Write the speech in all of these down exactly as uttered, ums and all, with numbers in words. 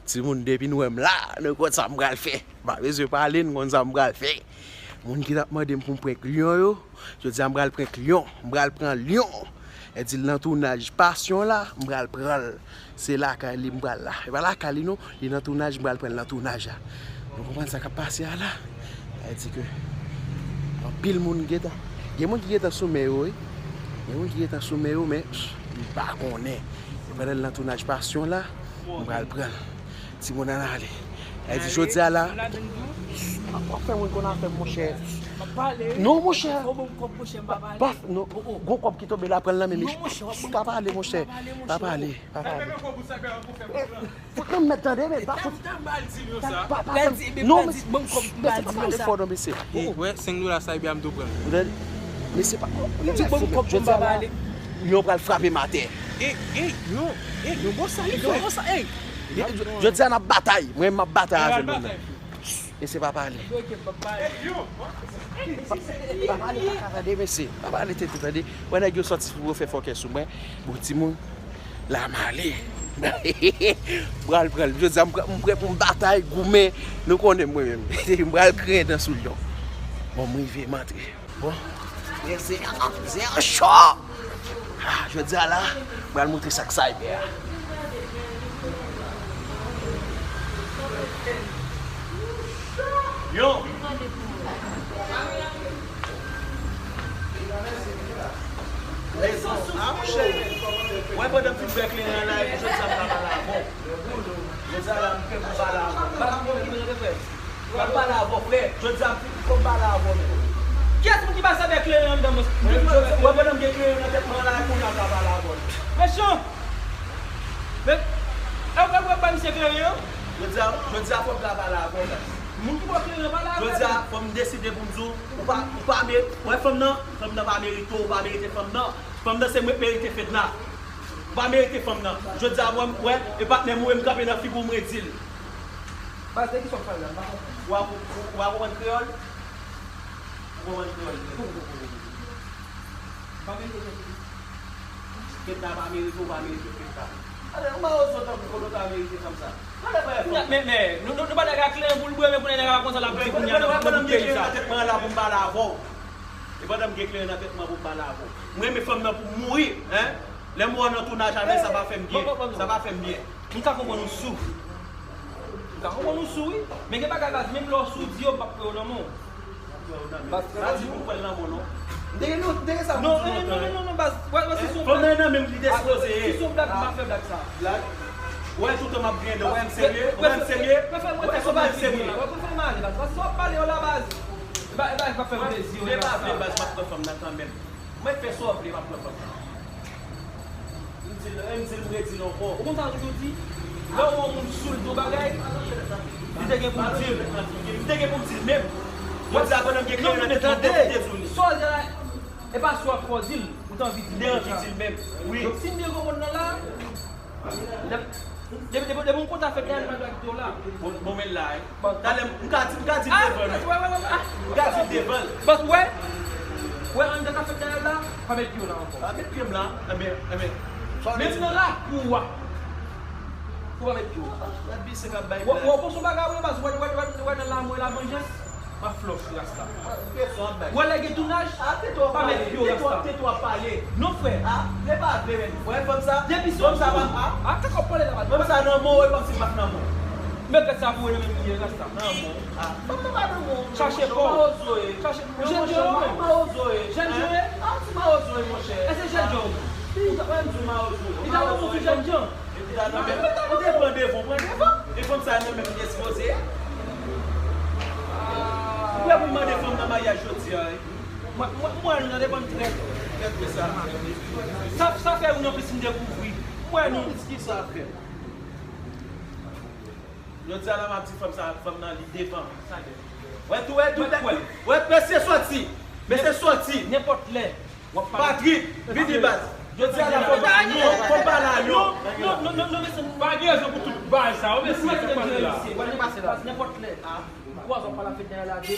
Timoun, depi nou wè m la, nou konn sa m pral fè. M pa bezwen pale, nou konn sa m pral fè. Moun ki t ap mande m pou m prank lyon yo, jodi a m pral prank lyon, m pral pran lyon. E di l nan tounaj Pasyon la, m pral pran l. Se lakay li m pral la. E pa lakay li non, li nan tounaj, m pral pran l nan tounaj la. Nou konprann sa k ap pase a la? E di ke anpil moun gentan, gen moun ki gentan sou men yo, wi. Gen moun ki gentan sou men yo, men m pa konnen. E pandan l nan tounaj Pasyon la, m pral pran l. Timoun, ann ale. E di jodi a la, w ap fè moun konn afè m, monchè. Non, monchè. Pa, non, gwo kòb ki tonbe la, pran l nan men m. Pa pale, monchè. Pa pale, pa pale. Fout nan m mèt tande, men pa fout. Pa, pa, pa, non, men, men se pa pale fò non, mesye. Wè, senk dola sa, ebyen m tou pran. Mesye pa, jodi a, jodi a la, lyon pral frape m atè. E, e, non, e, non, bon sa li fè. Jodi a n ap batay. Mwen, m ap batay avè l, mwen menm. Mesye pa pale. Pa pale, pa ka tande, mesye. Pa pale tete, tande. Wè nèg yo sòti pou yo fè fòkè sou mwen. Bon, timoun, la m ale. M pral pran l. Jodi a, m prè, m prè pou m batay, goumen. Nou konnen mwen menm. M pral griyen dan sou lyon. Bon, m rive, m antre. Bon, men se, se cho. Ah, jodi a la, m pral montre sa k Cyber a. Yo. Wè, pandan m fin bwè kleren an la, epi jodi a m pa pale avè w. Jodi a la, m fè pou m pale avè w. Ba m yon kibren de frè. Mwen pale avè w, frè. Jodi a, m fin fò m pale avè w, men. Kiyès moun ki pase avèk kleren anndan mwen? Mwen, jodi a, mwen, pandan m gen kleren nan tèt mwen la, kounye a m ka pale avè w. Mechan! Men, e w, e w, e w bay misye kleren an? Jodi a, jodi a, fò m ka pale avè w, guys. Moun ki ba w kleren an, pale avè l. Jodi a, fò m deside pou m di w, ou pa, ou pa me-, wè, fanm nan, fanm nan pa merite w, ou pa merite fanm nan. Fanm nan se mwen k merite Fedna. Ou pa merite fanm nan. Jodi a, mwen, wè, e patnè m, ou wè m kanpe nan figi w, mwen di l. Baz, de kisa w ap pale la? M pa konprann. W ap, w ap konprann kreyòl? Ou konprann kreyòl? M pa merite tèt li. Fedna pa merite w, pa merite Fedna. Ale, ou mawozo tankou kote w ta merite fanm sa. Gade frè fanm. Men, men, nou, nou, nou pa nèg a kleren pou l bwè, men pou nèg a konsa l ap di kounye a nan, nan bout peyi sa. Nan tèt mwen la pou m pale avè w. E pandan m gen kleren nan tèt mwen pou m pale avè w. Mwen renmen fanm nan pou m mouri, en. Lè m wè w nan tounaj avè l, sa pa fè m byen. Sa pa fè m byen. M ka konprann ou sou. M ka konprann ou sou, wi. Men gen bagay baz, menm lè w sou di yo, m p ap kwè yo nan men w. Baz, sa di pou m kwè l nan men w, non. M te gen, non, m te gen sa pou di lontan, non, non, non, baz. Wè, wè, si se yon blag. Fanm nan nan men m, li te sipoze ye. Si se yon blag, m pa fè blag sa. Blag? Wè, toutan m ap griyen dan, wè m serye, wè m serye. Wè, sa pa serye. Wè, prefere m ale, baz. Paske sa w ap pale yo la, baz. E pa, e pa, e pa fè m plezi, yo, baz. Vle pa vle, baz, m ap pran fanm nan kanmenm. Mwen fè sa w vle, m ap pran fanm nan. M di l, e m di l, m redi l ankò. Ou konn sa yo toujou di? Lè w wè yon moun sou l di yon bagay, li te gen pou l di l. Li te gen pou l di l menm. Jodi a, pandan m gen kleren nan tèt mwen, m pwofite di w li. Sa w di a la, e pa sa w ap fè w di l, ou te anvi di l deja. M te anvi di l menm, wi. Donk, si m byen konprann nan la, Depi, depi, depi yon kontra fèt dèyè l, pa dwe kite w la. Bon, bon, men l la, wi. Talè, m ka di, m ka di l devan l, wi. M ka di l devan l. Baz, wè, wè, anndan ka fèt dèyè l la, pa met pye w la ankò. Pa met pye m la, enben, enben. Menm nan lakou a, ou pa met pye w. Gad misye k ap bay blag. Wè, wè, w panse yon bagay, wè, baz, wè, wè, wè, wè, nan lanmou e lavanjans. M ap fè w sou rasta. Wè lè gen tounaj, pa met pye w rasta. Non, frè. Depi se yon blag, a, kaka w pale la, baz. Mwen sa nan men w, e kòmsi m pa t nan men w. Met bèt sa pou w nan menm pye rasta. Chache kò w. Chache, jèn Joe, jèn Joe. Èske jèn Joe? Li ta nan men w sou jèn Joe. Ou te pran devan, pran devan. E fanm sa nan menm li te sipoze ye. Ou prè pou mande fanm nan maryaj jodi a, wi. Mwen, mwen, mwen, nou nan depann trèt. Trèt, men sa. Sa, sa fè ou nan plis m dekouvri. Mwen, nou. Plis ki sa fè? Jodi a la, m ap di fanm sa, fanm nan li devan. Wè tou, wè tou, wè, mesye sòti. Mesye sòti. Nenpòt lè. Patrick, vini baz. Jodi a la fò m pale a yo. Non, non, non, non, mesye. Pa gen rezon pou tout bagay sa yo, mesye, sa k pase la. Nenpòt lè. Ou wè sa w pale a fèt dèyè lage.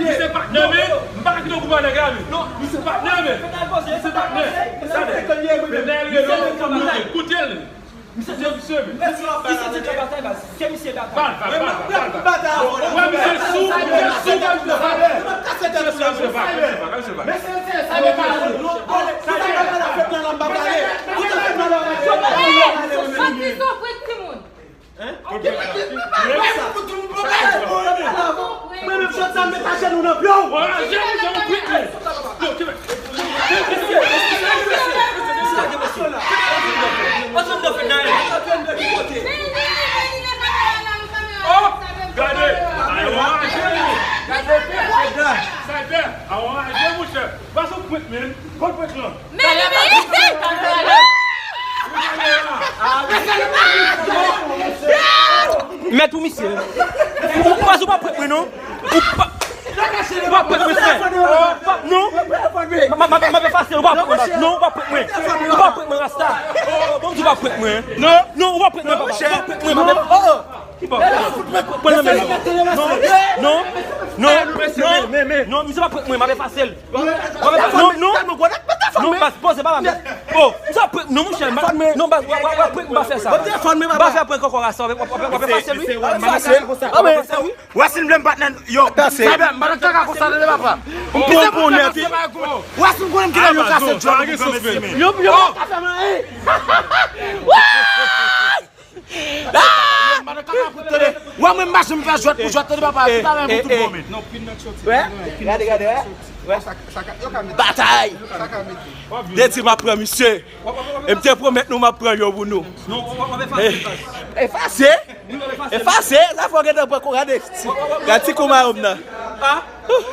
Misye patnè men, m pa ka kite w koupe nèg la men. Misye patnè men. Misye patnè. Gade. Men nèg rele w, koute l. Misye, misye, misye. Misye di ke batay baz. Ke misye batay. Bal, bal, bal, bal, bal. Ou wè misye sou, misye sou, misye sou. Misye sou, misye sou. Mesye, se sa yo pale. Sa yo pale la fèt nan lanm pa pale. Ou ta fèt nan lanm. Soti sou prik timoun. Hein? Mwen menm jodi a m met ajenou nan pye w. Wè, ajenou, ajenou, prik mwen. Yo, ki Oh, gade. Ay, wè, ajenou. Gade, gade. Sa y fè? A, wè, ajenou, monchè. Pa sou prank, man. Bon prank lan. Men li meritel. Mèt pou misye. Ou pa, ou pa prank mwen non. Ou pa, ou pa prank mwen frè. Non. Ma, ma, ma, ma efase, ou pa prank mwen. Non, ou pa prank mwen. Ou pa prank mwen, Rasta. Bon, ou pa prank mwen. Non, non, ou pa prank mwen, papa. Ou pa prank mwen, papa. Oh, oh. Ki pa? Pran nan men. Non, non, non, non, non, misye pa prank mwen, m ap efase l. Non, non, non, baz, poze pa la men. Oh, misye pa prank, non, monchè, non, baz, w ap prank, m pa fè sa. M pa fè prank ankò, Rasta, w ap efase l, wi. W ap efase l, wi. Wè si m vle m patnè, yo. Sa bè, m pa nan kaka konsa, tande papa. M pran pou nèt, wi. Wè si m konnen m gentan yon kase djòl pou granmesi men. Yo, yo, pa fè m anyen. Wè mwen m mache m fè jwèt pou jwèt, tande papa, tout talè pou tout bon men. Wè, gade, gade, wè. Batay. Te di m ap pran misye. E m te pwomèt nou m ap pran yo pou nou. Efase. Efase. Sa fò gentan pran kou, gade. Gade ti kou mayo m nan.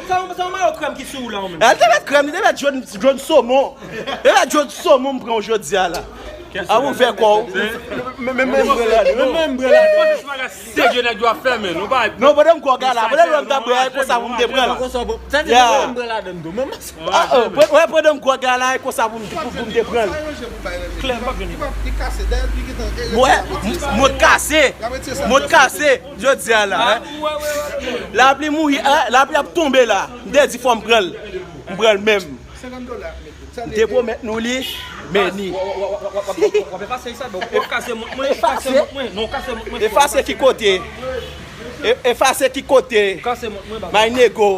Sa yon mayo krèm ki sou ou la ou menm. Al te met krèm, li te met jòn, jòn somon. Li te met jòn somon m pran w jodi a la. An ouvè kò w. Men men men bwè ladan. Men men bwè ladan. Serye nèg yo ap fèmen. Nou pa. Non, pandan m kwè w gala, pandan lè m ta bwè a, e konsa pou m te pran l. Sa di mwen m bwè ladan tou. Men Ah, oh, pre- wè, pandan m kwè gala, e konsa pou m pou- pou m te pran l. Klè, m p ap vini. Wè, m- mwen kase. Mwen kase. Jodi a la, hein. Lapli mouri, hein, lapli ap tonbe la. M te di fò m pran l. M pran l menm. M te pwomèt nou li, men ni. W ap efase sa, w ap kase mont mwen, efase mont mwen, non, kase mont mwen. Efase ki kote? E- Efase ki kote? Kase mont mwen, baba. My nego.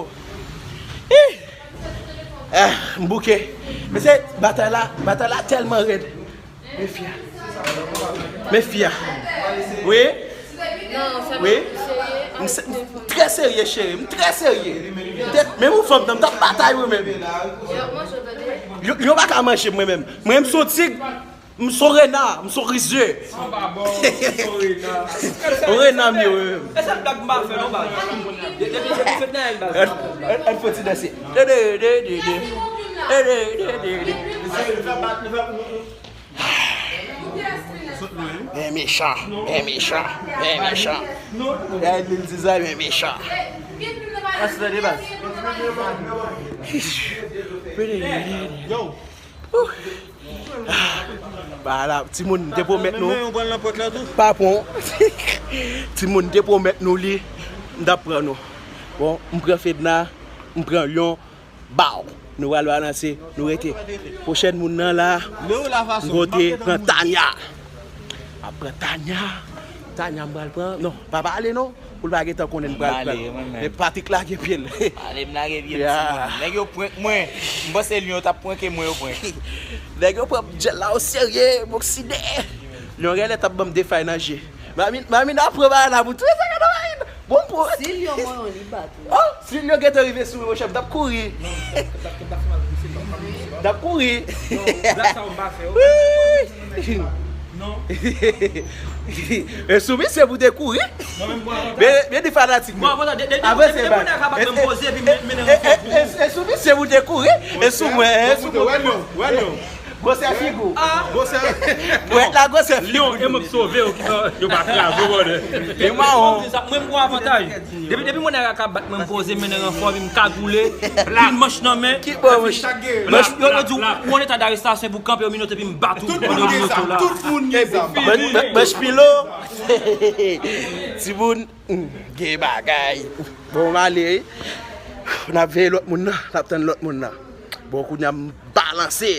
Ih! Ah, m bouke. Mesye, batay la, batay la tèlman rèd. Men fi a. Men fi a. Wi. Wi. M se- m trè serye, cheri. M trè serye. M te- Menm yon fanm nan, m t ap batay wi menm. Yo, yo pa ka manje mwen menm. Mwen, m se yon tig. M se yon rena, m se yon rizye. Yon rena m ye wi menm. E sèl blag m pa fè non baz. Depi depi fèt nan baz. Ann fè ti danse. Dede dede dede. Dede dede dede. Men mechan, men mechan, men mechan. Gade li di sa, men mechan. Yo. Ba la, timoun, m te pwomèt nou. Men yon pran nan pòt la tou. Pa pran. Timoun, m te pwomèt nou li, m t ap pran nou. Bon, m pran Fedna, m pran Lyon, baw. Nou pral balanse, nou rete. Pwochèn moun nan la, m kote pran Tanya. M ap pran Tanya. Tanya m pral pran. Non, pa pale non. Pou l pa gentan konnen n pral pran. Men Patrick lage pye l. Ale m lage pye m timoun. Nèg yo prank mwen. M panse Lyon t ap pranke mwen yo prank. Nèg yo pran djèl la o serye, m okside. Lyon genlè t ap ban m de fay nan je. Mamin, mamin ap pran bagay la pou touye sa ka nan mamin. Bon pou. Si Lyon mwen yon li bat ou. Oh, si Lyon gentan rive sou mwen, monchè, m t ap kouri. M t ap kouri. Wi. E sou misye pou te kouri. Byen, byen di fanatik mwen. Avanse, bay. E sou misye pou te kouri. E sou mwen, e sou mwen. Gwosè figi w. Gwosè. Pwèt la gwosè figi w. Lyon, e mwen k sove yo ki yo pa kraze w, brother. E mawon. Mwen m gon avantaj. Depi depi mwen nèg la ka bat mwen, m poze men nan ranfò, epi m kagoule, pil manch nan men. Ki bò manch? Yo yo di w ou an eta darestasyon pou kanpe yon minit epi m bat ou pandan yon minit la. Tout moun gen zam. Manch pilo. Timoun, hmm, gen bagay. Bon, m ale wi. N ap veye lòt moun nan, n ap tann lòt moun nan. Bon, kounye a m balanse.